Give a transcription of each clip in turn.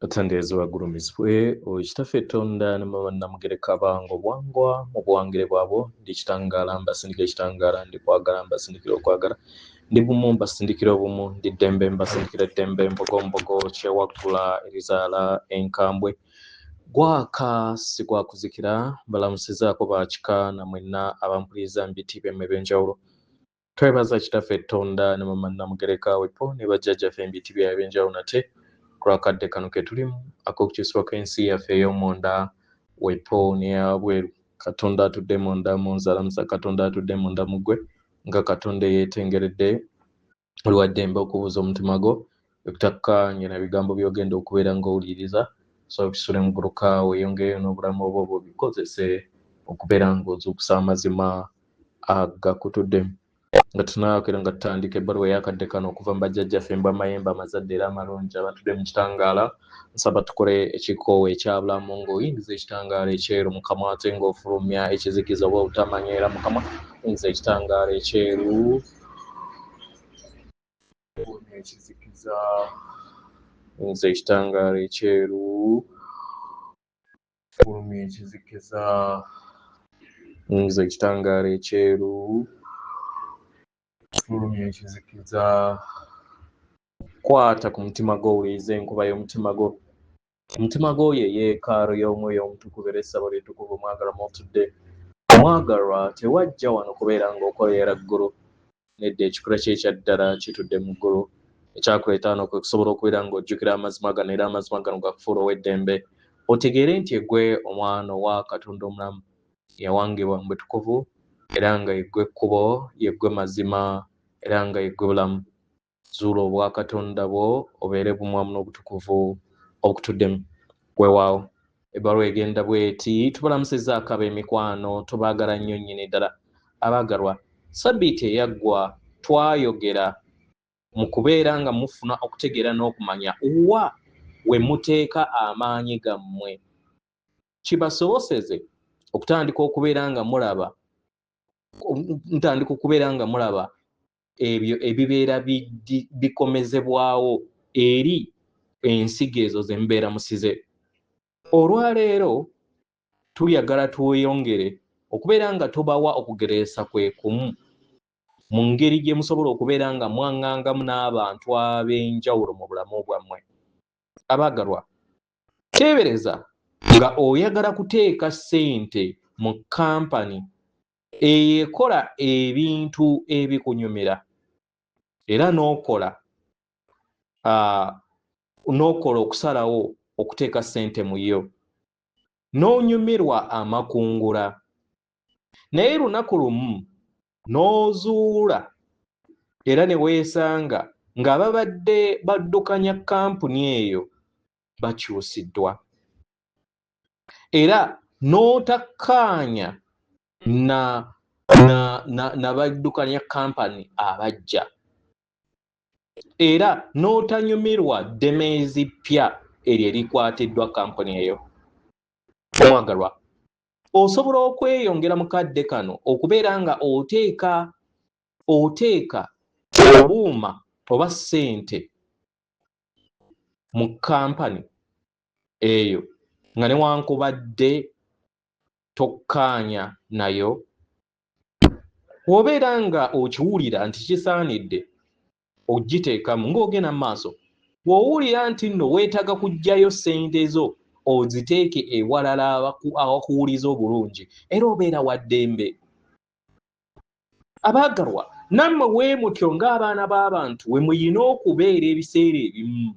Katonda wagulumizibwe oyo Kitaffe Tonda ne Maama Namugereka abange obuwangwa mu buwangire bwabwo. Ndi kitangaala mbasindikira ekitangaala, ndi kwagala mbasindikira okwagala, ndi bumu mbasindikira obumu, ndi ddembe mbasindikira eddembe, mbogo mbogo kyewaggula erizaala enkambwe, gwaka si gwa kuzikira. Mbalamusizaako bakika na mwenna abampuliriza mu biti byammwe eby'enjawulo. Twebaza Kitaffe Tonda ne Maama Namugereka wepo ne bajjajjaffe mu biti byabwe eby'enjawulo nate ku lw'akadde kano ke tulimu ak'okukyusibwa kw'ensi yaffe ey'omunda wepo n'eyabweru. Katonda atudde munda mu nze alamusa Katonda atudde munda mu ggwe nga Katonda eyeetengeredde. Oli wa ddembe okubuuza omutima gwo ekutakkaanya na bigambo by'ogenda okubeera ng'owuliriza, so bisule muguluka weeyongereyo n'obulamu obwo bw'obikozese okubeera ng'ozuukusa amazima agakutuddemu. Nga tunaakera nga tutandika ebbaluwa ey'akadde kano okuva mu bajjajjaffe Mbwa Mayembe amazadde era amalungi abatudde mu kitangaala, nsaba tukole ekikoowa ekyabulamu ng'oyingiza ekitangaala ekyeru mu kamwa ate ng'ofulumya ekizikiza oba obutamanya era mu kamwa. Yingiza ekitangaala ekyeru, fulumya ekizikiza, yingiza ekitangaala ekyeru, fulumya ekizikiza, yingiza ekitangaala ekyeru, fulumya ekizikiza. Kwata ku mutima gwo owulirize enkuba y'omutima gwo. Omutima gwo ye yeekaalu y'Omwoyo Omutukuvu era essabo ly'ettukuvu omwagalwa mw'otudde. Omwagalwa, tewajja wano kubeera ng'okoleera ggulu. Nedda, ekikula kye ekya ddala kitudde mu ggulu. Ekyakuleeta wano kwe kusobola okubeera ng'ojjukira amazima gano era amazima gano gakufuula ow'eddembe. Otegeere nti eggwe omwana owa Katonda omulamu eyawangibwa mu butukuvu era nga yeggwe kkubo, yeggwe mazima era nga yeggwe bulamu. Zuula obwakatonda bwo obeere bumu wamu n'obutukuvu obukutuddemu. Weewaawo, ebbaluwa egenda bw'eti: Tubalamusizzaako ab'emikwano, tubaagala nnyo nnyini ddala. Abaagalwa, sabbiiti eyaggwa twayogera mu kubeera nga mufuna okutegeera n'okumanya wa we muteeka amaanyi gammwe kibasoboseze okutandika okubeera nga mulaba mutandika okubeera nga mulaba ebyo ebibeera bikomezebwawo eri ensigo ezo ze mubeera musize. Olwaleero tuyagala tweyongere okubeera nga tubawa okugereesa kwe kumu mu ngeri gye musobola okubeera nga mwaŋŋangamu n'abantu ab'enjawulo mu bulamu bwammwe. Abaagalwa, teebereza nga oyagala kuteeka ssente mu kampani eyo ekola ebintu ebikunyumira era n'okola n'okola okusalawo okuteeka ssente mu yo n'onyumirwa amakungula, naye lunaku lumu n'ozuula era ne weesanga ng'ababadde baddukanya kampuni eyo bakyusiddwa era n'otakkaanya na na na nabaddukanya kampani abajja era n'otanyumirwa ddemeezi ppya eryo erikwatiddwa kampuni eyo. Omwagalwa, osobola okweyongera mu kadde kano okubeera nga oteeka oteeka obuuma oba ssente mu kampani eyo nga newankubadde tokkaanya nayo. Bw'obeera nga okiwulira nti kisaanidde ogiteekamu ng'ogenda mu maaso, bw'owulira nti nno weetaaga kuggyayo ssente zo oziteeke ewalala awakuwuliza obulungi, era obeera wa ddembe. Abaagalwa, nammwe we mutyo ng'abaana b'abantu we muyina okubeera ebiseera ebimu.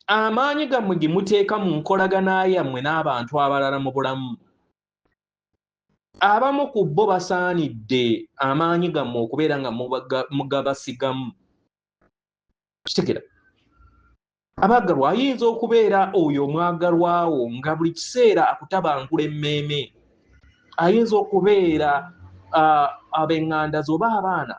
Amaanyi gammwe ge muteeka mu nkolagana yammwe n'abantu abalala mu bulamu, abamu ku bo basaanidde amaanyi gammwe okubeera nga mugabasigamu. Kitegera, abaagalwa, ayinza okubeera oyo omwagalwawo nga buli kiseera akutabangula emmeeme, ayinza okubeera ab'eŋŋanda zo oba abaana,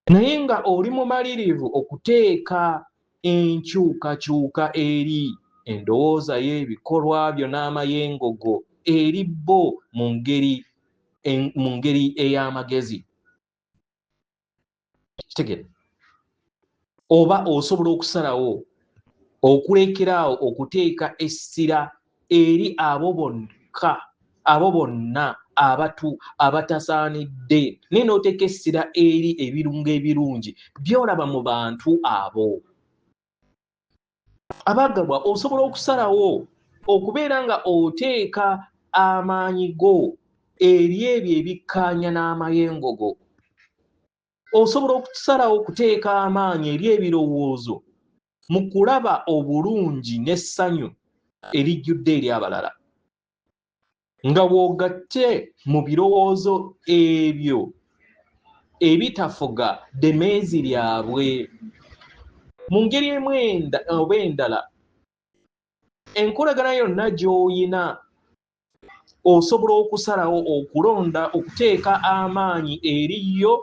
naye nga oli mumalirivu okuteeka enkyukakyuka eri endowooza yo, ebikolwa byo n'amayengo go eri bo mu ngeri ey'amagezi. Kitegere, Oba osobola okusalawo okulekeraawo okuteeka essira eri abo bokka, abo bonna abatu abatasaanidde, naye n'oteeka essira eri ebirungo ebirungi by'olaba mu bantu abo. Abaagalwa, osobola okusalawo okubeera nga oteeka amaanyi go eri ebyo ebikkaanya n'amayengo go. Osobola okusalawo okuteeka amaanyi eri ebirowoozo mu kulaba obulungi n'essanyu erijjudde eri abalala, nga bw'ogatte mu birowoozo ebyo ebitafuga ddemeezi lyabwe. Mu ngeri emu oba endala, enkolagana yonna gy'oyina osobola okusalawo okulonda okuteeka amaanyi eri yo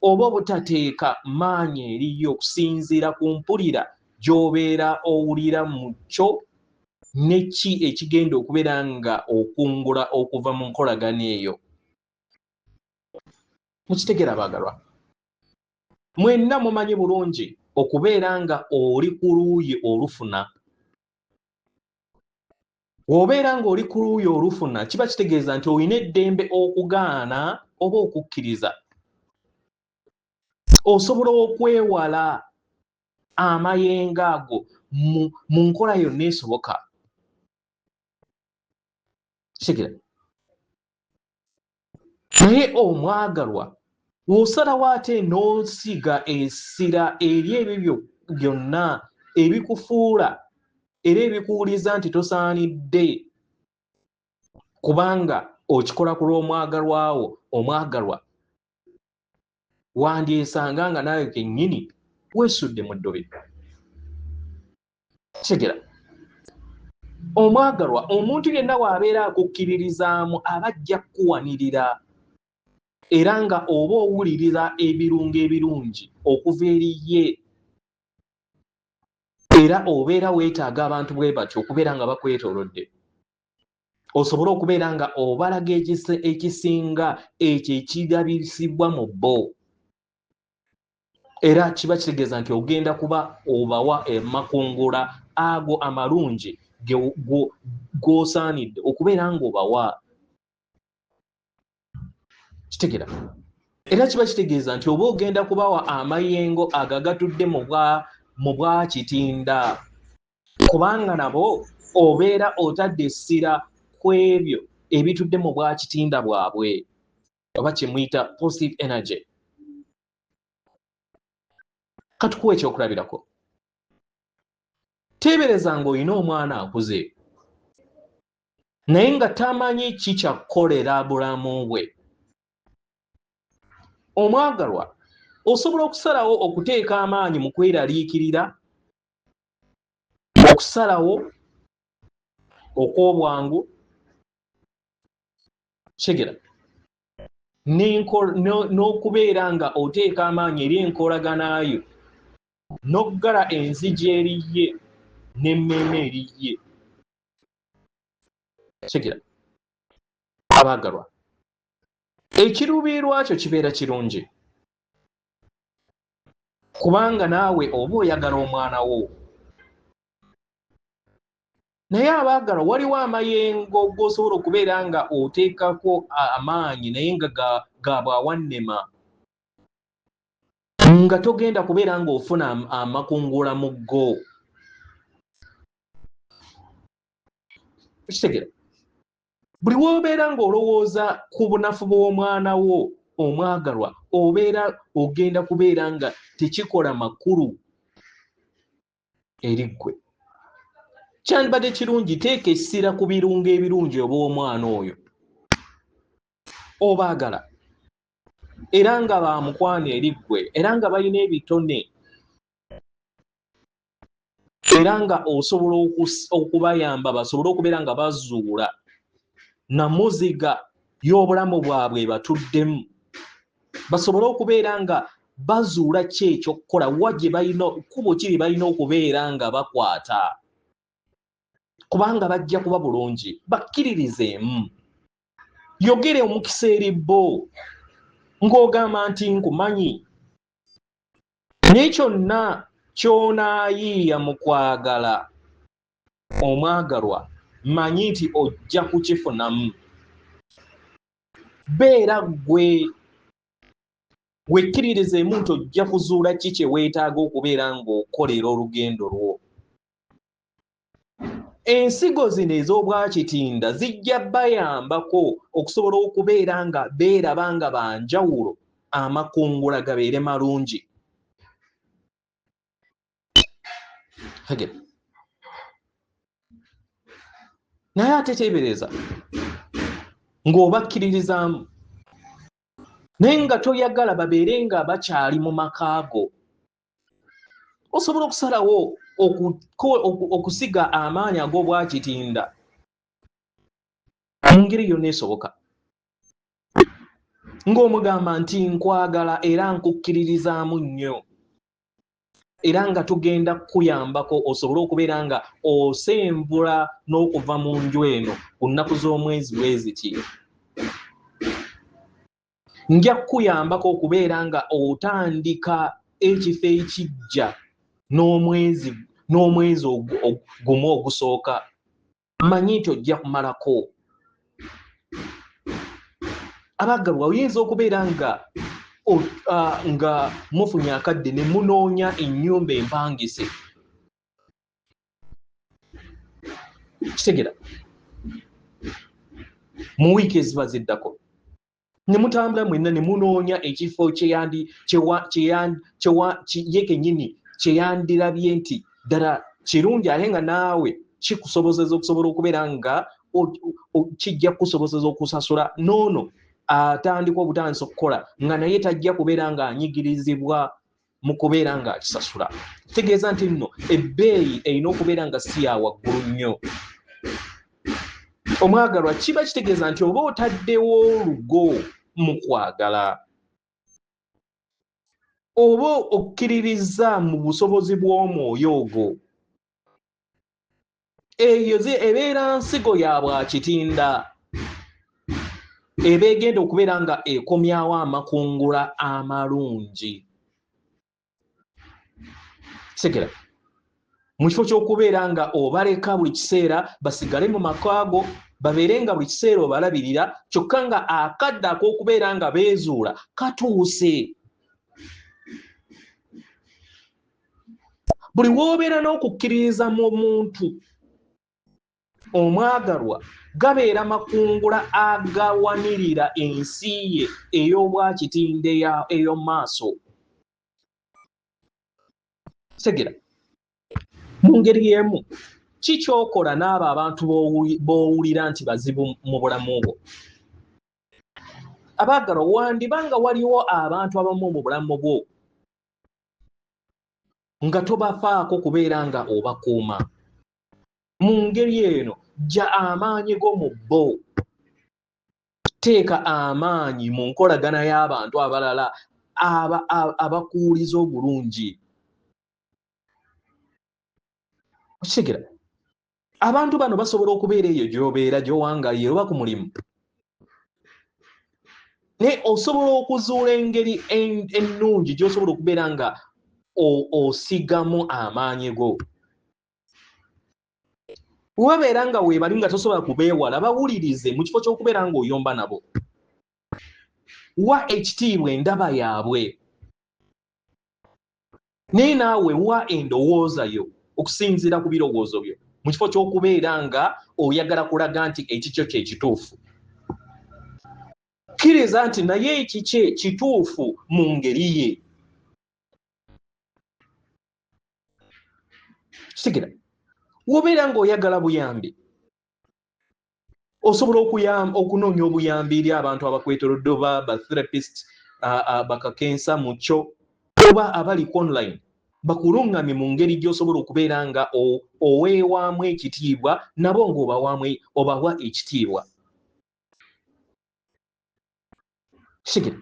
oba obutateeka maanyi eri yo okusinziira ku mpulira gy'obeera owulira mu kyo ne ki ekigenda okubeera nga okungula okuva mu nkolagana eyo. Mukitegeera abaagalwa? Mwenna mumanyi bulungi okubeera nga oli ku luuyi olufuna. Bw'obeera ng'oli ku luuyi olufuna, kiba kitegeeza nti olina eddembe okugaana oba okukkiriza. Osobola okwewala amayengo ago mu nkola yonna esoboka. Kitegeera? Naye omwagalwa, bw'osalawo ate n'osiga essira eri ebyo byonna ebikufuula era ebikuwuliza nti tosaanidde kubanga okikola ku lw'omwagalwa wo, omwagalwa, wandyesanga nga naawe kennyini weesudde mu ddobe. Kitegeera? Omwagalwa, omuntu yenna w'abeera akukkiririzaamu aba ajja kukuwanirira, era nga oba owulirira ebirungo ebirungi okuva eri ye, era obeera weetaaga abantu bwe batyo okubeera nga bakwetoolodde, osobole okubeera nga obalaga ekisinga ekyo ekirabisibwa mu bo. Era kiba kitegeeza nti ogenda kuba obawa amakungula ago amalungi g'osaanidde okubeera ng'obawa. Kitegeera? Era kiba kitegeeza nti oba ogenda kubawa amayengo ago agatudde mu bwakitinda, kubanga nabo obeera otadde essira ku ebyo ebitudde mu bwakitinda bwabwe, oba kye muyita positive energy. Katukuwa ekyokulabirako. Teebereza ng'olina omwana akuze naye nga tamanyi ki kyakukolera bulamu bwe. Omwagalwa, osobola okusalawo okuteeka amaanyi mu kweraliikirira, okusalawo okw'obwangu, kigera n'okubeera nga oteeka amaanyi eri enkolagana yo, n'oggala enzigi eri ye n'emmeeme eri ye. Kigera? Abaagalwa, ekiruubirirwa kyo kibeera kirungi, kubanga naawe oba oyagala omwana wo. Naye abaagalwa, waliwo amayengo g'osobola okubeera nga oteekako amaanyi naye nga ga bwawannema, nga togenda kubeera ng'ofuna amakungula mu go. Okitegeera? Buli w'obeera ng'olowooza ku bunafu bw'omwana wo omwagalwa, obeera ogenda kubeera nga tekikola makulu eri ggwe. Kyandibadde kirungi teeka essira ku birungo ebirungi obw'omwana oyo obaagala, era nga ba mukwano eri ggwe, era nga balina ebitone, era nga osobola okubayamba basobole okubeera nga bazuula namuziga y'obulamu bwabwe batuddemu, basobole okubeera nga bazuula ki ekyokukola, wa gye balina, kkubo ki lye balina okubeera nga bakwata, kubanga bajja kuba bulungi. Bakkiririzeemu, yogere omukisa eri bo ng'ogamba nti nkumanyi. Naye kyonna ky'onaayiiya mu kwagala omwagalwa, manyi nti ojja kukifunamu. Beera ggwe, wekkiririzeemu nti ojja kuzuula ki kye weetaaga okubeera ng'okolera olugendo lwo. Ensigo zino ez'obwakitinda zijja bayambako okusobola okubeera nga beeraba nga banjawulo, amakungula gabeere malungi. Naye ate teebereza ng'obakkiririzaamu naye nga toyagala babeere nga bakyali mu maka go. Osobola okusalawo okusiga amaanyi ag'obwakitinda mu ngeri yonna esoboka, ng'omugamba nti nkwagala era nkukkiririzaamu nnyo, era nga tugenda kukuyambako osobole okubeera nga osenvula n'okuva mu nju eno ku nnaku z'omwezi bwe ziti. Nja kukuyambako okubeera nga otandika ekifo ekiggya n'omwezi gumu ogusooka. Mmanyi nti ojja kumalako. Abaagalwa, oyinza okubeera nga mufunye akadde ne munoonya ennyumba empangise. Kitegera mu wiiki eziba ziddako ne mutambula mwenna ne munoonya ekifo ye kennyini kye yandirabye nti ddala kirungi, ate nga naawe kikusobozesa okusobola okubeera nga kijja kukusobozesa okusasula n'ono atandika obutandisa okukola nga naye tajja kubeera ng'anyigirizibwa mu kubeera ng'akisasula. Kitegeeza nti nno ebbeeyi erina okubeera nga si ya waggulu nnyo. Omwagalwa, kiba kitegeeza nti oba otaddewo olugo mu kwagala, oba okkiririza mu busobozi bw'omwoyo ogwo. Eyo ebeera nsigo ya bwakitinda eba egenda okubeera nga ekomyawo amakungula amalungi. Kitegera mu kifo ky'okubeera nga obaleka buli kiseera basigale mu maka go, babeere nga buli kiseera obalabirira, kyokka nga akadde ak'okubeera nga beezuula katuuse. Buli w'obeera n'okukkiririza mu muntu omwagalwa, gabeera makungula agawanirira ensi ye ey'obwakitinde ey'omu maaso. Kitegera mu ngeri y'emu, ki ky'okola n'abo abantu b'owulira nti bazibu mu bulamu bwo? Abaagalwa, wandiba nga waliwo abantu abamu mu bulamu bwo nga tobafaako kubeera nga obakuuma. Mu ngeri eno, ggya amaanyi go mu bo. Teeka amaanyi mu nkolagana y'abantu abalala abakuwuliza obulungi. Okitegera? Abantu bano basobola okubeera eyo gy'obeera, gy'owangalira, oba ku mulimu. Naye osobola okuzuula engeri ennungi gy'osobola okubeera nga osigamu amaanyi go. Webabeera nga weebali nga tosobola kubeewala, bawulirize mu kifo ky'okubeera ng'oyomba nabo. Wa ekitiibwa endaba yaabwe, naye naawe wa endowooza yo okusinziira ku birowoozo byo, mu kifo ky'okubeera nga oyagala kulaga nti ekikyo kye kituufu. Kkiriza nti naye ekikye kituufu mu ngeri ye. Kitegera wobeera ng'oyagala buyambi, osobola okunoonya obuyambi eri abantu abakwetolodde, oba ba therapist, bakakensa mu kyo, oba abali ku online bakulungamye mu ngeri gy'osobola okubeera nga oweewaamu ekitiibwa, nabo ng'obawa ekitiibwa. Kitegera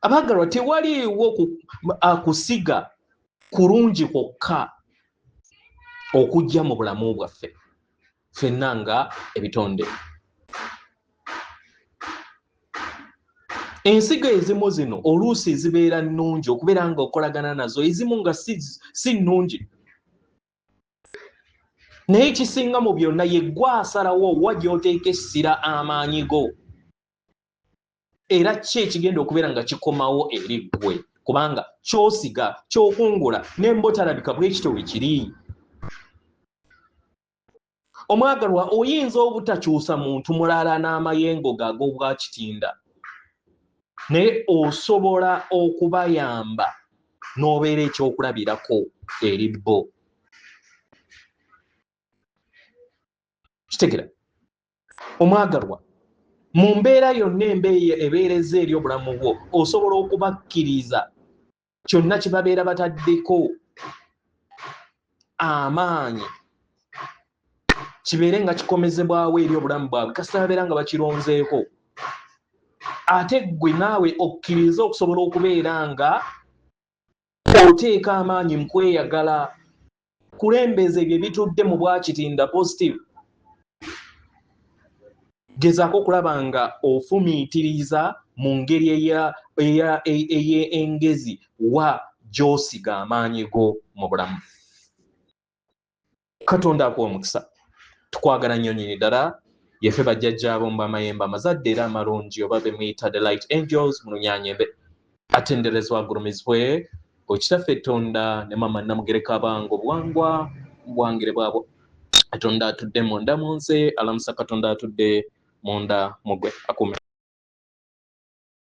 abaagalwa, tewaliiwo kusiga kulungi kwokka okujja mu bulamu bwaffe ffenna nga ebitonde. Ensigo ezimu zino oluusi zibeera nnungi okubeera nga okolagana nazo, ezimu nga si nnungi, naye ekisinga mu byonna ye ggwe asalawo wa gy'oteeka essira amaanyi go, era ki ekigenda okubeera nga kikomawo eri ggwe, kubanga ky'osiga ky'okungula n'embotalabika bwe kityo bwe kiri. Omwagalwa, oyinza obutakyusa muntu mulala n'amayengo go ag'obwakitinda, naye osobola okubayamba n'obeera ekyokulabirako eri bo. Kitegera omwagalwa, mu mbeera yonna ebeereza eri obulamu bwo, osobola okubakkiriza kyonna kye babeera bataddeko amaanyi kibeere nga kikomezebwawo eri obulamu bwabwe, kasita babeera nga bakironzeeko. Ate ggwe naawe okkirize okusobola okubeera nga oteeka amaanyi mu kweyagala, kulembeza ebyo ebitudde mu bwakitinda positive. Gezaako okulaba nga ofumiitiriza mu ngeri ey'engezi wa gy'osiga amaanyi go mu bulamu. Katonda akuwa omukisa. Tukwagala nnyo nnyini ddala. Yeffe bajjajjaabo mu b'amayembe amazadde era amalungi, oba be muyita the light angels mu Lunyanyembe. Atenderezebwa agulumizibwe Okitaffe Tonda ne Mama Namugereka abange obuwangwa buwangire bwabwo. Katonda atudde munda mu nze alamusa Katonda atudde munda mu gwe akume.